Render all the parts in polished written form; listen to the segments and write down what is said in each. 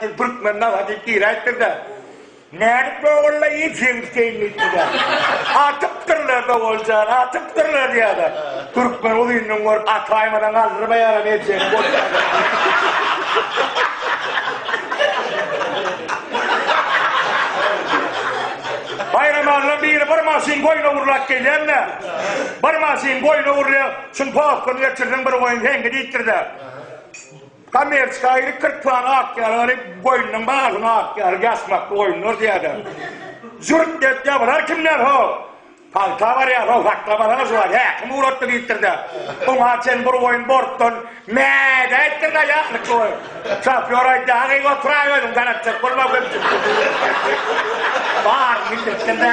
diýip türkmen naga diýip giräýipdir-de. Nädip ogulla ejeň sikeýin diýipdir-de. Atypdyrlar-da Oguljan, atypdyrlar diýýär-de. Türkmen uzyndan görüp ataýmadan galdyrmaýaram ejeni bolýar. Baýramalydan biri bir maşyn goýun ogurlap gelýän-de. Bir maşyn goýun ogurlaýar. Şuny popkany geçirseň bir goýun seňki diýipdir-de. Kommerçka girip 40 sany ak ýaly alyp, goýnunyň baryny ak ýaly ýaşmakly goýunlar diýýärler. Jürt diýip ýabylar kimler ho? Pagta barýar ho, saklamasana şu wagt, häkim ugratdy diýipdir-de. Oňa çen bir goýun bortdan mädäýipdir-de ýaşlykly goýun. Şofýor aýtdy, Hakyky oturaý özüň, tanatjak bolma köpçülikde. Baryny bildiripdir-de.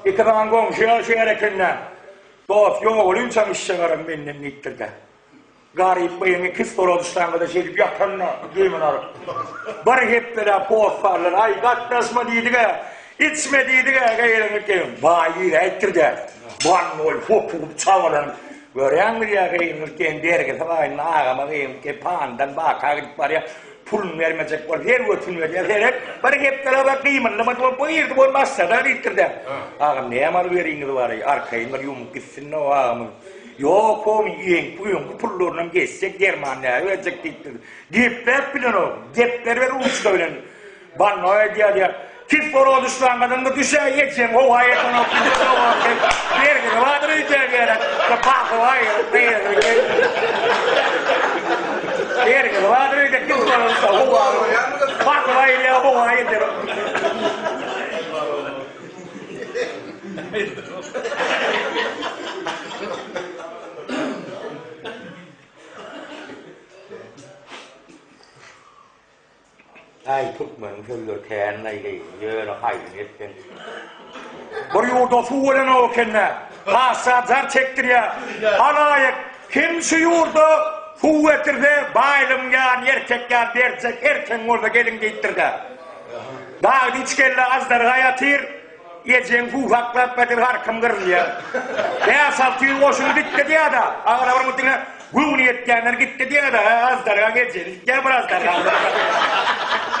Iki sany goňşy ýaşaýar ekende. Dost ýogalynçam işe garam menden diýipdir-de. Garyp gyýyňy kislorod ştangada şeýdip ýatanda demini alyp. Bir hepdeläp hossarlar, aý gatnaşma diýdik-ä, içme diýdik-ä, gyýyňy keýin. Baý giräýipdir-dä. Bannoý hopugyp çabalanyp, görýäňmi diýýär gyýyňy keýin bergisi bar indi agama gyýyňy keýin pandan baka gidip barýar. Puluny bermejek bolup her götüni berýär. Seret, bir hepdeläp gymyldamady bolup bu girdi bolup başlady diýipdir-dä. Agam näme alyp beriňiz bar-aý, arkaýyn bir ýumup gitsin-de o agamyň. Ýok, homy, eňki öňki pullarynam geçjek, derman näme berjek diýipdir. Gepläp bilenok, depder ber ruçka bilen. Banno edýär diýýär. Kislorod düşmängadan-da düşäý, ejeň howa ýetenok, diýip, bergisi bardyr öýdýän gerek. Bergisi bardyr öýdýän, kislorod düşse howa. Basyp aýylýar, howa ýetenok. Aý türkmeniň sözleri kän-aý heý, ýöne haýsyny etseň. Bir ýurda suw gelenok eken-dä. Patyşa jar çekdirýär. Halaýyk, kim şu ýurda suw getirse, baýlygyň ýaryny erkek ýaly berjek, erkegiň bolsa geliň diýipdir-dä. Dagda üç kelle aždarha ýatyr, ejeň suw saklap gatyr, harkym gyrylýar. Bäş- 600 goşun gitdi diýýär-de, agyr bir diňe göwni ýetýänler gitdi diýýär-de, aždarha gejeli gitýär bir aždarha.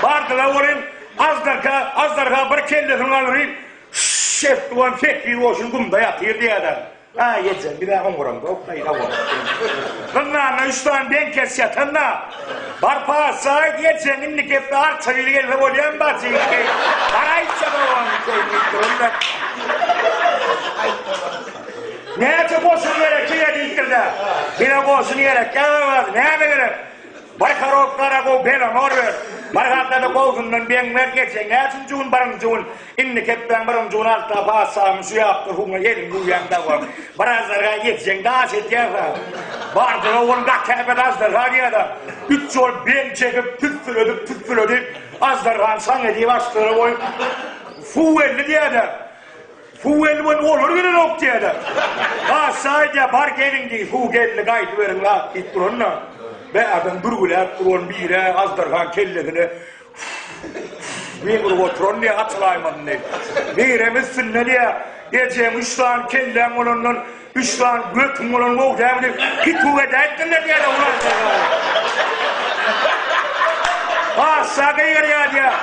Bardylar welin, aždarha, aždarha bir kellesini galdyryp, şşş etdi welin, 800 goşun gumda ýatyr diýýär-de. Aý eje, biz-ä oňuramzok, gaýra bol. Zyndanda üç sany beňkes ýatan-da, Bar patyşa aýt, ejeň indi gepde arça biri gelse bolýamy bajy? Bar aýtsa dogan diýip durun-da. Näçe goşun gerek size diýipdir-de. Bize goşun gerek, ýa näme gerek? Bir korobka gara gow belamor ber. Bir haltada gowsundan beň ber, ejeň näçinji gün birinji gün Indi kepbäň birinji gün alta patyşamyň şu ýapdyr huňa elin ýuwýaň dagy. Bir aždarha ýetjeň daş edýär-hä. Bardyr ogul gaty äpet aždarha diýýär-de. Üç ýol beň çekip, tüssüledip, tüssüledip, aždarhany şaň edip açdylar goýup, suw geldi diýýär-de. Suw geldi welin olar gelenok diýýär-de. Patyşa aýdýar, bar geliň diý, suw geldi, gaýdyberiň zat diýip duranda, bärden bürgüläp duran biri aždarhaň kellesine Diýip urup oturan diýýär, açylaýmadyn diýip. Birem üstünde diýýär, ejeň üç sany kelläň bolandan, üç sany götüň bolan gowy dälmi diýip, kitug edäýipdirler diýýär, ulan. Patyşa gygyrýar diýýär.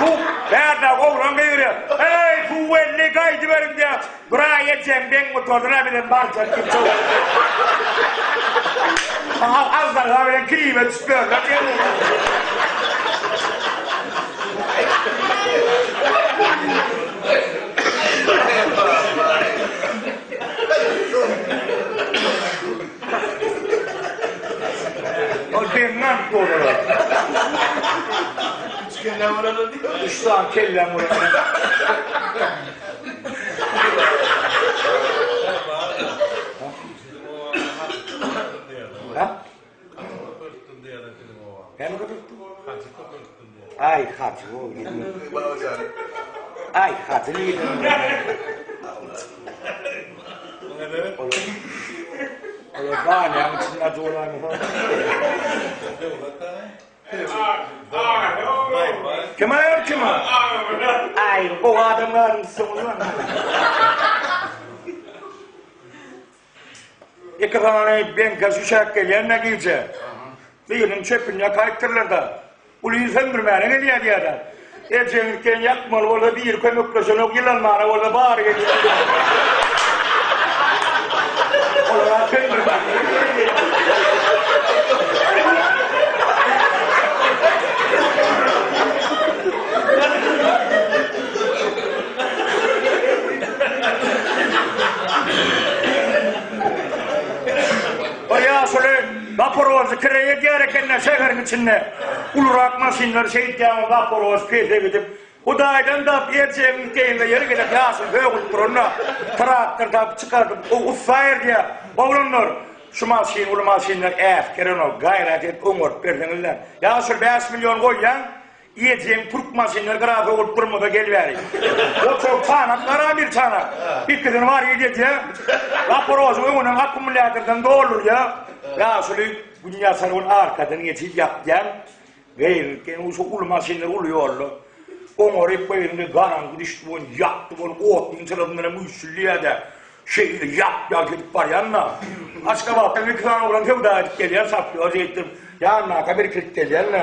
Bu bärde oglan gygyrýar. Eý, suw geldi, gaýdyberiň diýýär. Biraý ejeň beň gutardyna bilen barjak diýip jogap. Aždarha bilen klibe düşüp ýörler diýen. Ol beňňän dolar. Üç kelle bolanlar diýip. Üç sany kelläň bolanlar. Aý hajy o Aý hajy Olar banýaň içinde ajy bolaýmasa. Kim aýal kim? Aý, gowy adam galmyşsyň ulan. Iki sany benke şüşäk gelýän-de gije. Biriniň çöpüni ýakaýypdyrlar-da. Uly söndürmäne gelýär diýýär-de. Ejeňiz ýakmaly bolsa biri kömekleşenok, ýylanmana bolsa bary gelýär. Olara söndürmäne gelýär. Bir ýaşuly Zaporožy kireý edýär eken-de şäheriň içinde. Ulurak maşynlar şeýdýär, Zaporož pese gidip, Hudaýdan tap, erjegiň teýinde ýeri gezek ýaşuly högülip duranda, traktor tapyp çykardyp, o ussa erdýär. Oglanlar, şu maşyn uly maşynlar äsgerenok, gaýrat edip oňaryp berseňizler. Ýaşuly 5 million goýýaň, Ejeň türk maşynlar gyra sogulyp durmasa gel bäri. Otur çanak gara bir çanak. Ikisini bar edýä. Zaporožyň öňünden akkumulýatordan doldurýa. Ýaşuly gün ýasar ol arkadan geçip ýapýan. Geýilken şu uly maşynlar uly ýolda. Oňaryp goýundy garaňky düşdi ol ýakdy ol otlyň çyrasyndan hem üýşülýär-de. Şeýle ýap-ýagty edip barýan-da. Aşgabatdan iki sany oglan söwda edip gelýär, şofýor diýip, ýanynaka bir kilit gelýän-de.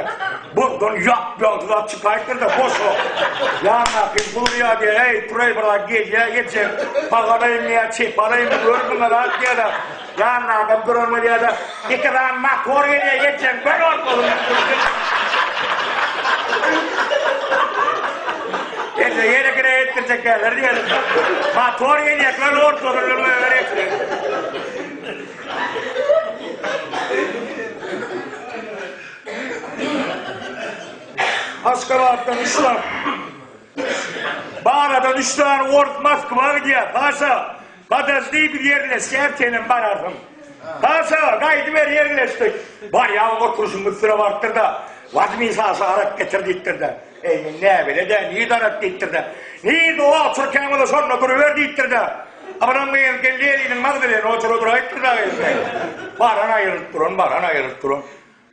Burdan ýap-ýagty zat çykaýypdyr-da, boş-a. Ýanyndaky gurýar diýýär, Eý, turaý bir zat gelýär, ejem, sag alaýyn diýýär, çep alaýyn, gör muňa zat diýýär-de. Ýanynda adam duran bolýar-da, iki sany motor gelýär, ejeň bir ortasyna Eje ýene kire etdirjeklerler diýelim. Motor gelýär, gör ortasyna goýber eje. Aşgabatdan üç sany Baradan üç sany ors Moskwa gidýär. Paşa, Podojdi biz ýerleşýäs senem bararsyň. Paşa, gaýdyber ýerleşdik. Barýaň oturyşyň üstüne barypdyr-da, Wazmi Saşa arak getir diýipdir-de. Eý, men näbele-dä, nirde arak diýipdir-de. Nirde oturkaň bolsa şonda duruber diýipdir-de. Abadan gyz geldi eliniň magdalena otura duraýypdyr-da gyz. Baran aýrylyp duran, baran aýrylyp duran.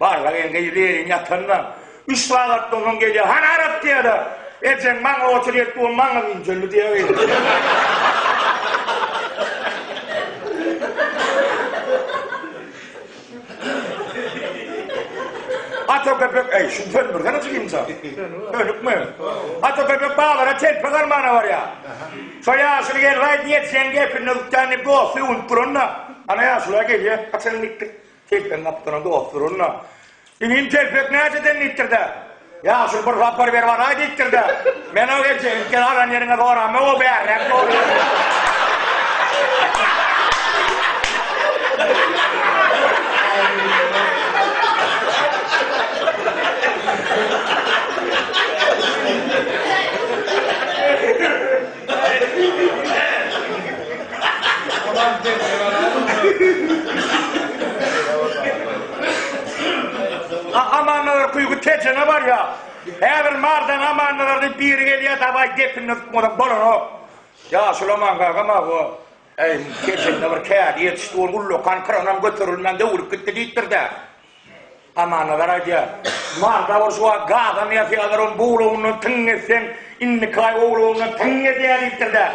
Barlag indi ýeri ýatanda, üç sagatdan soň gelýär, Hany arak diýýär-de, Ejeň maňa otur ýetdi, o maňa inceldi diýýär. Ata köpek, eý, şuny söndürsene jigimjan. Sönükmi? Ata köpek bazara telpek almana barýar. Şo ýaşuly gelip, aý, diýet, seň gepini tutýan diýip, dosty öwünip duranda, ana ýaşula gelýär, haçan gitdik? Telpegiň gapdalynda dost duranda, Inim telpek näçeden diýipdir-de, Ýaşuly bir sapar berip alaý diýipdir-de, Men o geljek ilki alan ýeriňe soramok, o bärräk dogry. Amannazar kuýgy Tejene barýar. Häzir Mardan Amannazar diýip biri gelýär, dawaý gepini tutmasak bolanok. Ýaşuly Aman kakam-a bu. Äý, Tejende bir kädi ýetişdi, ol ullakan kranam göterilmän döwülip gitdi diýipdir-dä. Amannazar aýdýar, Marda bir şu wagt gazam ýasýarlar, onuň bugrugyndan tyň etseň, indiki aý owlugyndan tyň edýär diýipdir-de.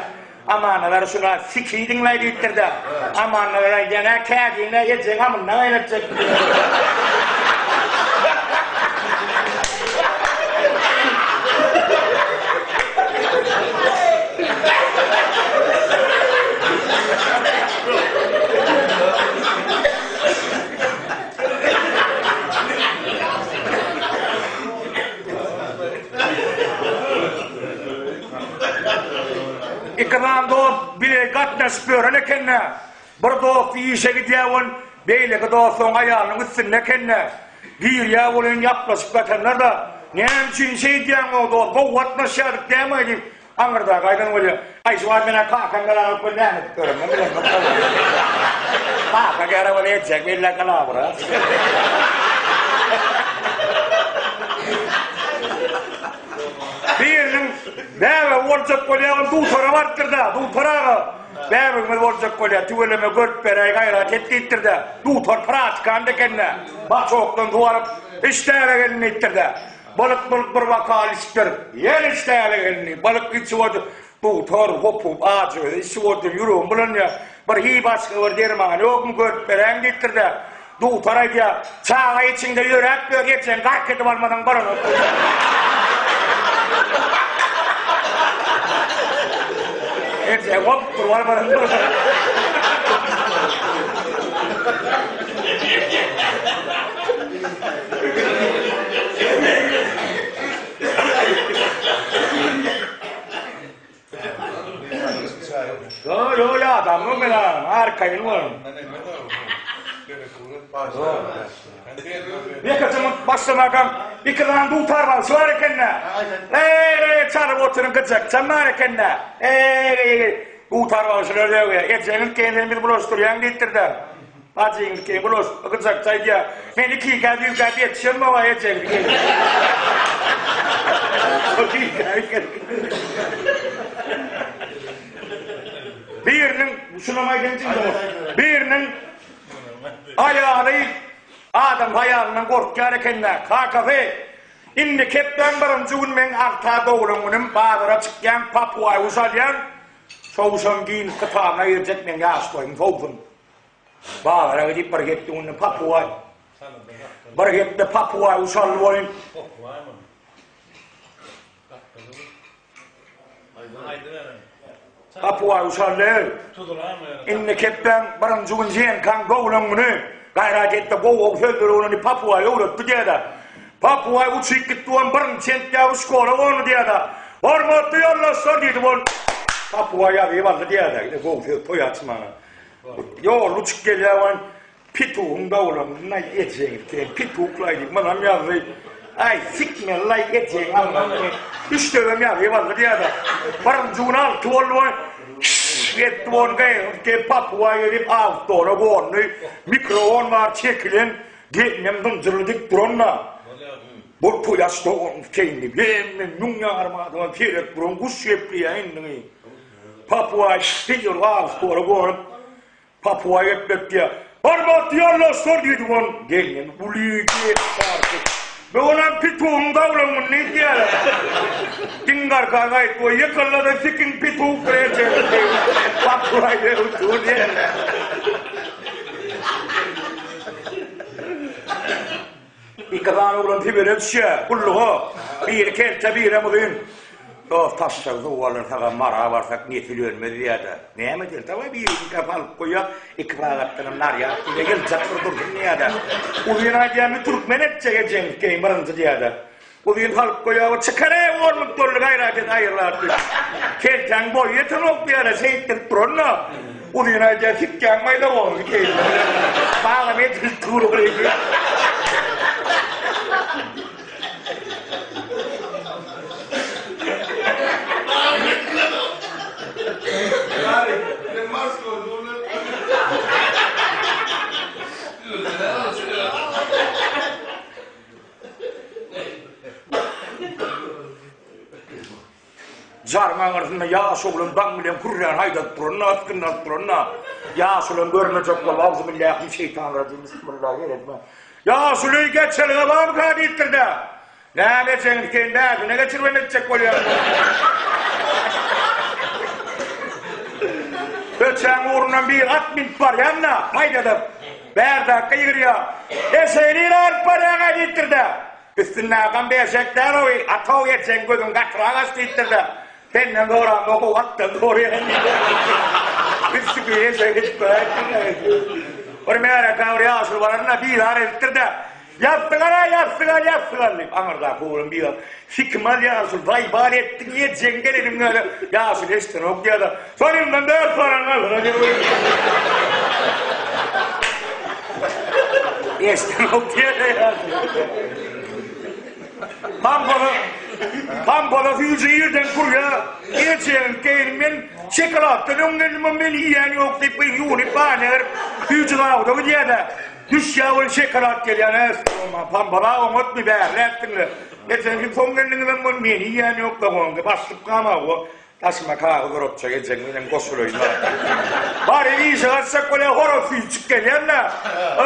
Amannazar şuna sikidiň-laý diýipdir-de. Amannazar aýdýar, Nä kädiň-ä ejeň amynda gaýnatjak diýipdir. Ikram dost bile gatnaşyp ýören ekende, bir dosty işe gidýär ol, beýleki dosty oň aýalynyň üstünde ekende, girýär welin ýaplaşyp ýatanlar-da, Näme üçin şeýdýäň-ow dost, gowy gatnaşýardyk dämi diýip, Aňyrdaky aýdan bolýar. Aý şu wagt menä kakam gelen alyp gel näme edip ýörenimi bilemok. Kaka gere bol etjek belle galabra. Biriniň bäbegi boljak bolýar, ol dutara barypdyr-da, dutar aga, bäbegimiz boljak bolýar, tüweleme görüp beräý, gaýrat et diýipdir-de, dutar pratikant eken-de, baçokdan suw alyp, iç bäbek elini diýipdir-de. Balyk bolup bir bokal içipdir. Ýene içdäli gelni. Balyk içip otyr. Dugtor hopup ajy özi içip otyr. Ýüregim bulanýar. Bir hiý başga bir dermany ýokmy görüp beräýiň diýipdir-de. Dugtor aýdýar, Çaga içiňde ýöräp ýör, ejeň gark edip almasaň bolanok diýýär. Ejeň hopduryp almasaň bolanok. Ýo, ýo, ýadamok men agam, arkaýyn boluň. Ýekeje munt başlamakam iki sany dutar bagşy bar eken-dä. Eý, çalyp oturyň gyjakçam bar eken-dä. Eý, dutar bagşylar döwýär. Ejeňiz keýin sen bizi bulaşdyrýaň diýipdir-dä. Bajyňyz keýin bulaş, gyjakçy aýdýar. Men ikikä düýkäp ýetişemok-a ejeňiz keýin. Biriniň, şunam aýdaýyn jigim, biriniň aýaly adam haýalyndan gorkýar eken-dä. Kakasy, indi kepbäň birinji gün meň agta doglan günüm, bazara çykýaň, papuaý guş alýaň, şo guşam giýinip kitabyna girjek, meň ýaş toýum sowsun. Bazara gidip bir hepde günde papuaý, bir hepde papuaý guş aldy boýun. Papuaý uşaldy. Indi kepbäň birinji gün ženkaň doglan güni. Gaýrat et-de gowy-gowy sözleri öwren diýip papuaý öwretdi diýýär-de. Papuaý uçyp gitdi on birinji sentýabr şkola gondy diýýär-de. Hormatly ýoldaşlar diýdi ol. Papuaý ýazyp aldy diýýär-de. Ine gowy söz toý açmana. Ýolda uçup gelýär ol. Pitugyň doglanynda ejeňi sen pituklaý diýip munam ýazdy. Aý sikmeli-laý ejeňi almaly. Üç döwem ýazyp aldy diýýär-de. Birinji gün alty boldy we şşş etdi ony gygyryp gelip papuga gelip awtola gondy. Mikrowon bar çekilen gelnem zynjyrly dik duran-da. Bu toýaç dogan sen diýip hemme müň ýarym adama seredip duran guş gepleýär indigi. Papuga şşş awtola gonup Papuaý gepletýär. Hormatly ýoldaşlar diýdi ol. Gelnen uly gep çarpy. Bu günem pitugyň doglan güni diýýärler. Diň garka gaýt we ýykyldy-da sikiň pituk rejesi. Papuaý berip dur diýýärler. Iki sany oglan Sibire düşýär, gulluga. Biri kelte, birem uzyn. Dost, taşşagy suw alyrsagam, Mara barsak nesil ölmez diýýär-de. Näme edeli, dawaý biriniňkä salyp goýýas, iki sagatdanam narýad diýýär, ýyljak bir dursun diýýär-de. Uzyn aýdýar, men türkmen etjek ejeňiz keýin birinji diýýär-de. Uzyn salyp goýýar, o çykar-eý, on müň dollar gaýrat et, aýyrlar diýip. Keltäň boýy ýetenok diýýär-de, şeýtdirip duran-da. Uzyn aýdýar, sikýäň maýda boldy keýpim. Bagam edilip dur ol. Jaryň aňyrsynda ýaş oglan daň bilen kürräni haýdadyp duranda, ysgynlanyp duranda, ýaşulam görmejek bolup, Agzybillahim şeýtanrajim, bismillahirrahmanirrahim. Ýaşuly geçelge barmyka diýipdir-de. Näme etjegiňi sen bäsine geçiribem etjek bolýaň. Köçäň ugrundan bir at münüp barýan-da, haýdadyp, bärdäki gygyrýar. Eşegi nirä alyp barýaň-aý diýipdir-de. Üstündäkam berjek däl-oý, ataw ejeň gözüň gatyrak aç diýipdir-de, senden soramda ho atdan soraýan diýipdir. Üstüki eje gidip göräýipdir-de. Bir märekä bir ýaşuly baranda bizar edipdir-de, Ýassyk al-a, ýassyk al, ýassyk al diýip, aňyrdaky oglan bizar, Sikim al ýaşuly, zaýbal etdiň, ejeň geleniň bäri ýaşuly eşidenok diýýär-de, Sonundan dört soran galdyr-a diýip. Eşidenok diýýär-de ýaşuly. Pampala, pampala süýji irden kurýa, ejeň keýin men şokoladdan öň geldim, meni iýen ýok diýip, gyz ýuwunyp bana berip, süýji zawuda gidýär-de, düşýär ol şokolad gelýär, äs, pampala oňatmy bärläpdiňle. Ejeň siz soň geldiňizem, meni iýen ýok-da, başlyk gama. Daşyma kagyz orapjak ejeň menem goşulaýyn bar. Bary işe gaçjak bolýa horaz süýjük gelýän-dä.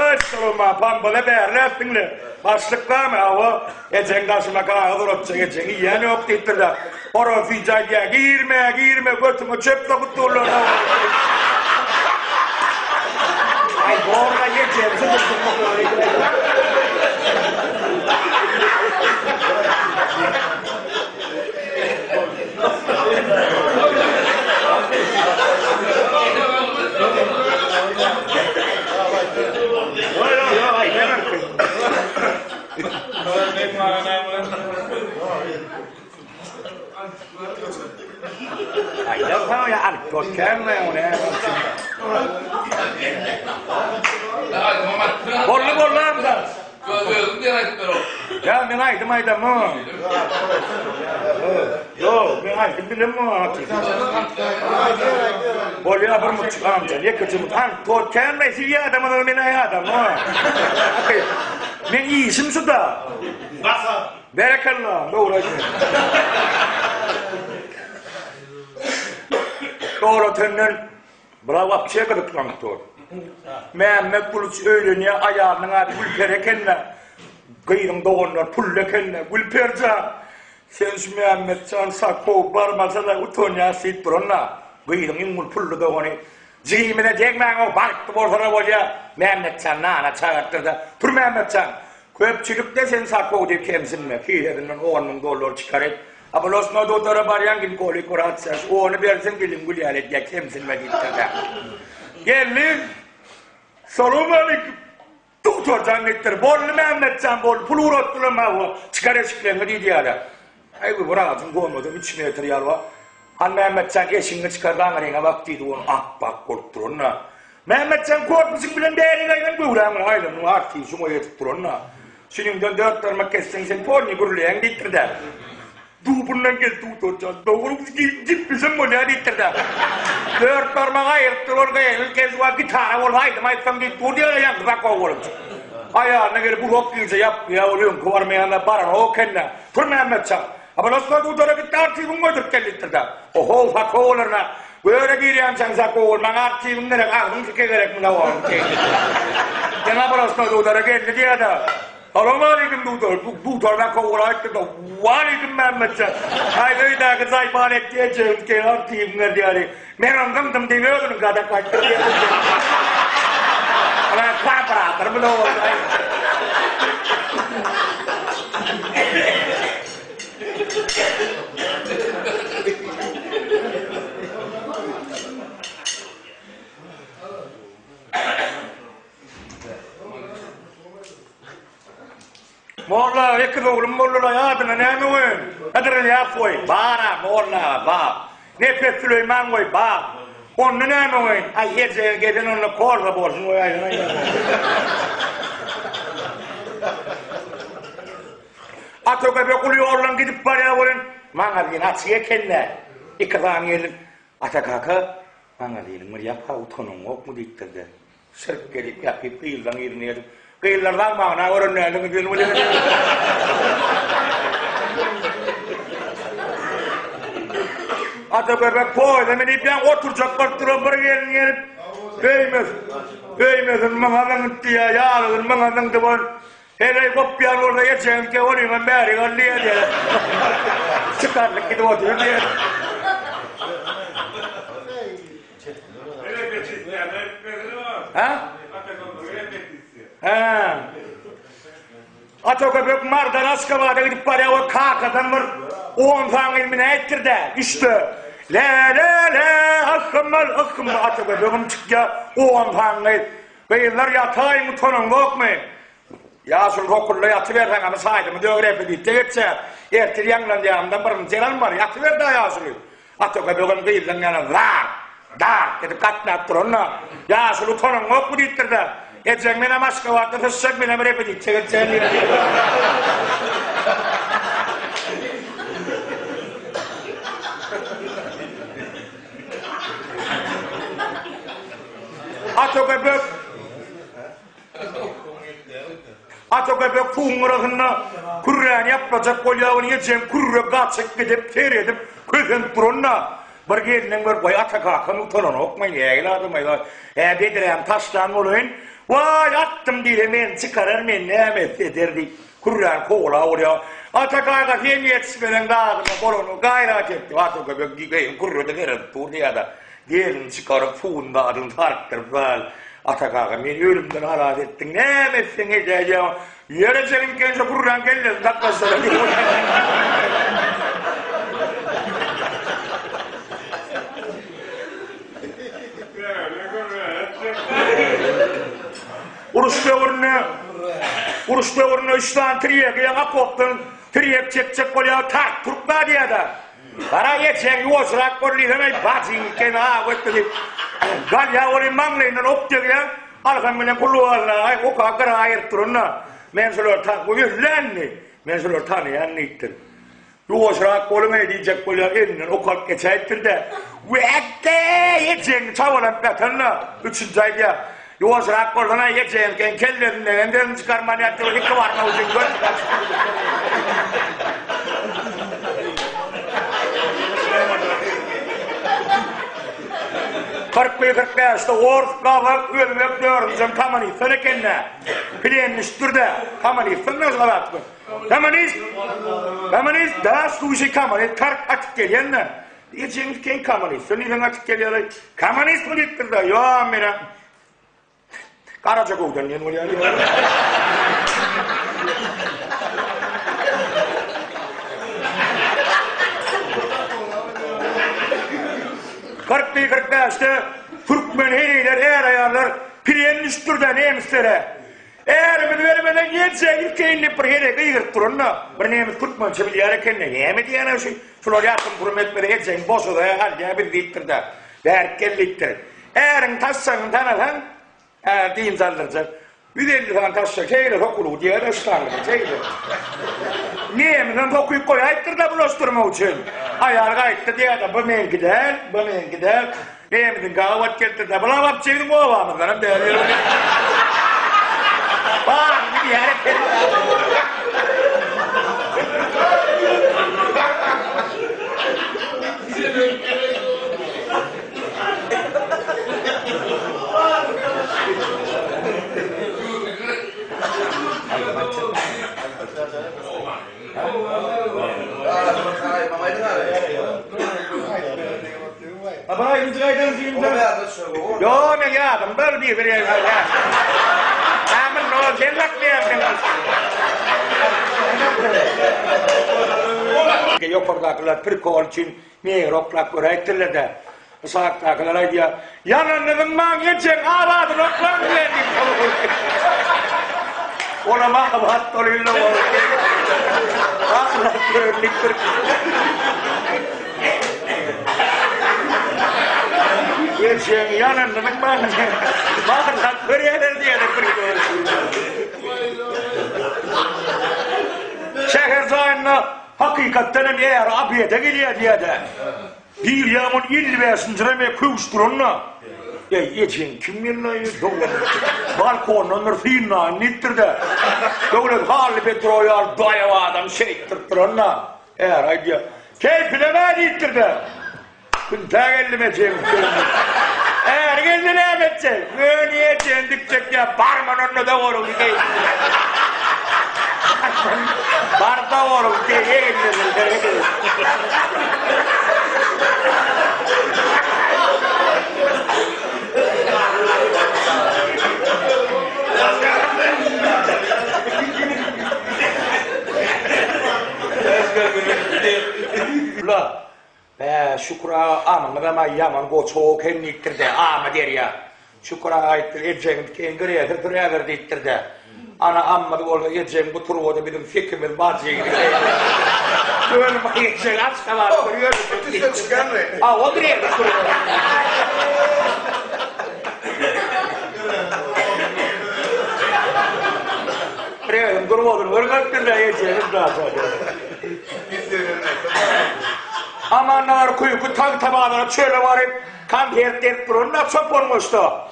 Össalowma pambala bärläp diňle. Başlyk barmy? Hawa, ejeň daşyma kagyz orapjak ejeň iýýän ýok diýipdir-de. Horaz süýji aýdýa, girme, girme götüňe çöp sokup durlar. Aý borla ejeň Boldy boldy amca. Özüň diýen aýdyp ber. Ýa men aýdym aýdamok. Ýok, men aýdym bilemok. Bolýa bir mutçuk amca, ýekeje mut. Han, to känme siz ýadamadyňyz men ýadamok. Men işim şu-da. Berekella, dogry aýdýaň. Dogry ötenden Bula wapşe gyzyklanyp dur. Mämmet Gulyç öýlenýär, aýalynyň ady Gülperi eken-dä. Gyzyň doganlary pully eken-dä. Gülperi jan, sen şu Mämmet jan sakow barmasa-da utanýas diýip duran-da. Gyzyň iň uly pully dogany, Jigimize degmäň-ow, bagtly bolsa-da bolýar. Mämmet jan nana çagyrtdyr-da, Tur Mämmet jan, köpçülikde sen sakow diýip kemsinme, kisesinden on müň dollar çykaryp, Oblastnoý dogtora barýaň ginkolik wraç ýaş ony berseň diliň gül ýaly edýä kemsinme diýipdir-dä. Geldi. Salowmaleýkim. Dogtorjan diýipdir. Boldy Mämmetjan boldy. Pul ugratdylar maňa. Çykar eşikleňi diýdi ýaly. Aý bu wrajyň gomadam 3 metr ýaly bar. Han Mämmetjan eşigiňi çykar daňaryňa bak diýdi. Ony ap-ak bolup duran-da. Mämmetjan korpusyň bilen bärik aýlan göwräň bilen aýlandyň artygy şuňa ýetip duran-da. Şunuňdan dört barmak kesseň sen polny gürleýäň diýipdir-dä. Dubundan gel dudorjan, dogry gitmesem bolýar diýipdir-dä. Dört barmagy aýrypdyr ol gyzyl kezwa gitara bolsa aýdym aýtsam diýip dur diýýär ýaňky zakow bolup. Aýalyna gelip uzak gije ýapýar ol öňki barmaýanda baranok eken-dä. Tur Mämmetjan. Abalosnoý dudora gitdi artiwiňi goýduryp gel diýipdir-dä. Ohow sakow bolaryn-a. Göre girýänçäň sakow bol, maňa artiwiň gerek, agzyň tike gerek munda oglum diýipdir. Sen abalosnoý dudora geldi diýýär-dä. Salowmaleýkim dudar. Dudar sakow bolup aýtdy-da, Waleýkim Mämmetjan. Aý öýdäki zaýban etdi ejegiň tike artiwiň ber diýýär. Men ony zyňdym diýip özüniň gadak aýtdy diýýär. Ulan kwadratyr bu Molla, ekiz oglum boldular, adyna näme goýaýyn? Hydyr Ylýas goý, bar-a, molla, bar. Nepes Süleýman goý, bar. Onda näme goýaýyn? Aý, ejege gelen onda korza bolsun goýaýsana. Ata köpek uly ýoldan gidip barýar welin, magazin açyk eken-dä. Iki sany gelin, Ata kaka, magazynyň bir ýapa utanyňokmy diýipdir-de. Şirk gelip ýapyp gyzlaň yzyna gelip, Gyzlar zagmagyna gören däldiňiz diýen welin. Ata köpek poýza münip ýaňy oturjak bolup duran bir gelin gelip, Öýmez, öýmezin maňa zyňyp diýýär, ýalygyny maňa zyňdy bol. Heleý gopýan bolsa ejeňke onuňam bäri gal diýýär diýýär. Çykarlyk gidip otyr diýýär. Hä? Hä. Ata köpek Mardan Aşgabada gidip barýar we kakadan bir on sany ilmi nätdir-dä, üçde. Le le le ahmal ahmal ata köpegim çykýar on sany. Gyzlar ýataýyň utanyňzokmy? Ýaşuly hokulla ýatyberseň hany saýdymy döwrepe diýip-de geçýär. Ertir ýaňlanýanyndan birinji ýeram bar, ýatyber-dä ýaşuly. Ata köpegem gyzlaň ýanyna zar, dar edip gatnap duranda, Ýaşuly utanyňokmy diýipdir-de, Ejeň menem Aşgabatda syçjak, menem repetisiýa geçjek diýipdir. Ata köpek Ata köpek suwuň gyrasynda kürräni ýaplajak bolýar, ony ejeň kürre gaçyp gidip, seredip, kösenip duranda. Bir gelniň görüp, Waý, ata kakam utananokmy, nägile adam-aý, hä, bedrämi taşlan bolaýyn, waý, atdym diýse, meni çykarar, meni näme etse eder diýip, kürräni kowalap urýar. Ata kaka, sen ýetişmeseň dadyma bolany, gaýrat et diýip, ata köpek geýim kürrede seredip dur diýýär-de, gelni çykaryp, suwuny dadyny sarkdyryp, waý, ata kaka, meni ölümden halas etdiň, näme etseň edäý diýýär. Ýere çekilip gelşe kürräň kellesini saklaşdyra diýip. Uruş döwründe Uruş döwründe üç sany tirýegi ýaňy okopdan tirýek çekjek bolýar, tart türkmen diýýär-de. Gara geçen ýuwaşrak bol diýsem, eý, bajyň ekeni, ha, götdi diýip. Galýar welin maňlaýyndan ok degýär. Alham bilen Kulluazna aý oka gyra aýyryp duranda, men şulary tan, bu ýüzlendi. Men şulary tanaýan diýipdir. Ýuwaşrak boluň-eý diýjek bolýar, elinden ok alyp geçäýipdir-de, Wäkge, ejeňi çabalanyp ýatanda, üçünji aýdýar, Ýuwaşrak bolsana, ejeňkiň kellesinden sesini çykarman ýatyr, iki barmak üçin göt 41, 45-de ors, gazak, özbek, dördünjem kommunistler eken-dä. Plen düşüpdir-dä. Kommunistler näme azatlyk? Kommunist! Kommunist, daş duşy kommunist, tark atyp gelýän-dä. Ejeňiz keň kommunist, sen diýseň atyp gelýär-aý. Kommunist bu diýipdir-dä. Ýo, men-ä Garaja göwden diýen bolýar. 41 45-de türkmen heleýler, är-aýallar plen düşüpdir-de nemislere. Ärimizi bermeden ýeljek ilkeýin diýip bir heleý gygyryp duranda, bir nemis türkmençe bilýär eken-de, näme diýýän-ä şu, şular ýakyn purum etmese eljegiň boşazaýa galýa biz diýipdir-de, bärik gel diýipdir. Äriň taşşagyny tanasaň, är dynç aldyrjak. 150 sany taşşak şeýle sokulygy diýer-ä ştangyny şeýle. Nemisem sokyp goýaýypdyr-da bulaşdyrmak üçin. Aýal gaýtdy diýýär-de, bu meňki däl, bu meňki däl. Nemisiň gabat gelipdir-de, bular wapşe biziň obamyzdanam däl. Baryny bilýär eken. Ýok, men ýadym bar bir bir ýer. Amin, no, sen saklaýarsyň. Ýokardakylar prikol üçin Meger oklap göräýipdirler-dä. Yşakdakylar aýdýar, Ýalanyny zyňmaň, ejeň abadyny oklaň diýen diýip. Olam abat bolýar boldy. Ahlak görnükdir. Ejeň ýalanyny zyňmaň. Ahlak görýärler diýýär bir Şäher jaýynda Hakykatdan hem äri obeda gelýär diýýä-dä. Girýäň ol 55-nji reme köwüş duranda. Eý, ejeň kim geldi-aý, dogan? Balkondan bir synlaýyn diýipdir-de. Döwlet Hally Petro ýaly daýaw adam şeýtdirip duranda, äri aýdýar, Keýpinem-ä diýipdir-de. Güntä geldim ejeň üstüne. Äri geldi näme etjek? Göni ejeň dikjek ýa barman onda da oruň diý. Bar da oruň diý eginleri. Ula, Bä, Şükür aga, amyňyzam-a ýaman goçak eken diýipdir-de, Ama derýa. Şükür aga aýtdy, Ejeňi dikeýin, girýäse süräber diýipdir-de. Ana, ammyz bolsa, ejeň bu turbada biziň sekimiz bar jigidi. Göni bir ejeň Aşgabatda bir ýörüşip Üstüne çykanmy? A, o bir ýerde turba. Birewiň turbasyny görmepdir-de, ejeňiz daşa. Amanlar küýki Tagtabazara çöle baryp, konsert berip duranda çopan goşda.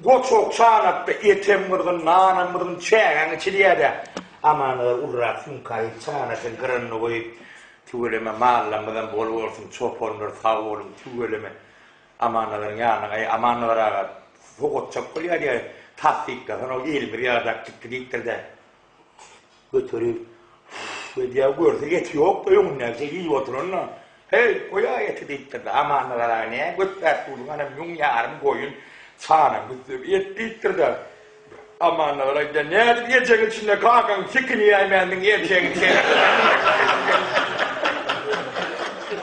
Goçak çanakda etem gyzgyn, nanam gyzgyn, çägäň içilýär-dä. Amanlar urrak sumkaýy çanakyň gyranyna goýup. Tüweleme mallarymyzam bol bolsun, çopanlar sag boluň, tüweleme. Amannazaryň ýanyna gaý, Amannazar aga sogatjak bolýar diýýär, tassyklasan ol elimiz ýadak çykdy diýipdir-de. Göterip, edýär, görse eti ýok-da öňündäki iýip oturan-da. Heý, goý-a eti diýipdir-de, Amannazar aga näme götläp dursuň, ana 1500 goýun çanak üstüne et diýipdir-de. Amannazar aýdýar, nädip ejeň içinde kakaň sikini iýäýmändiň, erkegiň sen.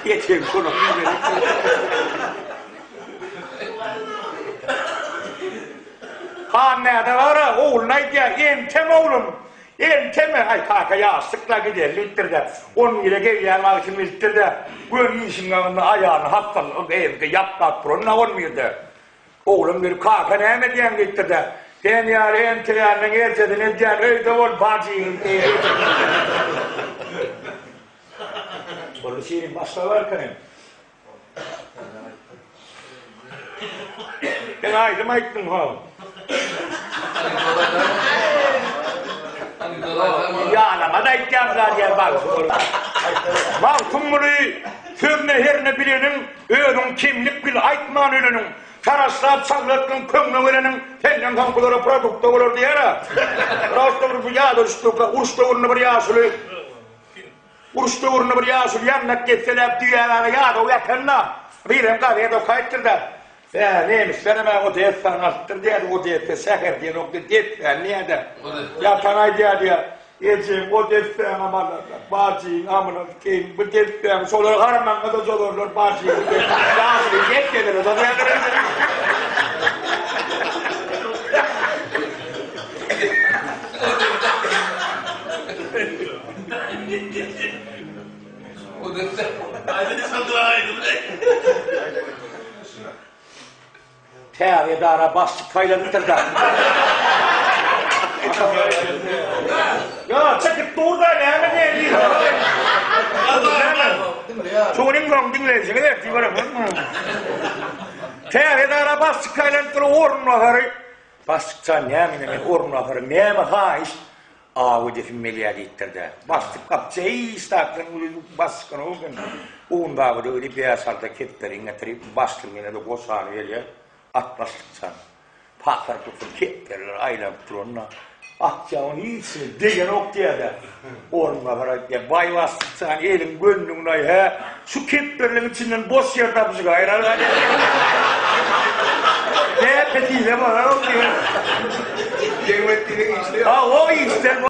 Ejeň şonuň iýmeli. Han näde bara, ogluny aýdýar, entem oglum, enteme, aý kaka ýaşlyk-la gideli diýipdir-de, on bire gelýän wagty bilipdir-de, göni işiň ýanynda aýalyny hassalyk emdi, ýaplap duran-da on birde. Oglum gelip, Kaka, näme edýäň? diýipdir-de, Sen ýaly entegäniň ertesini edýän, öýde bol, bajyň diýipdir. Boldy, Şirin, başga bar ekeni. Sen aýdym aýtdyň, ho. Ýalama-da aýtýarlar diýýär bagşy bolup. Magtymguly sözüne herne bileniň, Özüň kemlik bil aýtman öleniň, Taraşlap çallatdyň köňle geleniň, Senden soňkulara produkta bolar diýýär-ä. Rastda bir bu ýada düşdi, uruş döwründe bir ýaşuly Uruş döwründe bir ýaşuly ýandak gezseläp düýägara ýadaw ýatanda, birem gazet okaýypdyr-da, Hä, nemislerem-ä Odessany alypdyr diýýärdi, Odessa şäher diýenokdy, dessäni diýýär-de. Ýatan aýdýar diýýär, Ejeň o dessäňem alarlar, bajyň amyna sikeýin, bu dessäňi şolar harmaňa-da cozarlar, bajyňy ýaşuly desselere cozýarlar. Täze edara başlyk saýlanypdyr-da. Ýa, çekip dur-da, näme diýen diýip. Şunuň soň diňleýjiňiz ertir göremok. Täze edara başlyk saýlanypdyr, orunbasary. Başlykjan näme men orunbasary, näme haýyş? Aw edesim gelýär diýipdir-de. Başlyk gapja hiç zatdan uly başlyk eken. Owundagyda öli bäş-alta kepderiň getirip, başlygyň ýene-de goşany gelýär. At başlykjan. Pakyr-pukyr kepderiler aýlanyp duranda, Atjagyň hiçine degenok diýýär-de. Orunbasar aýtýar, Baý başlykjan, eliň gönlüňde-aý, hä? Şu kepderiliň içinden boş ýer tapyşyk aýrar gaýda. Näpe diýse bolar ol diýen. Degmek diýseň işde ýok. Ha, o işde.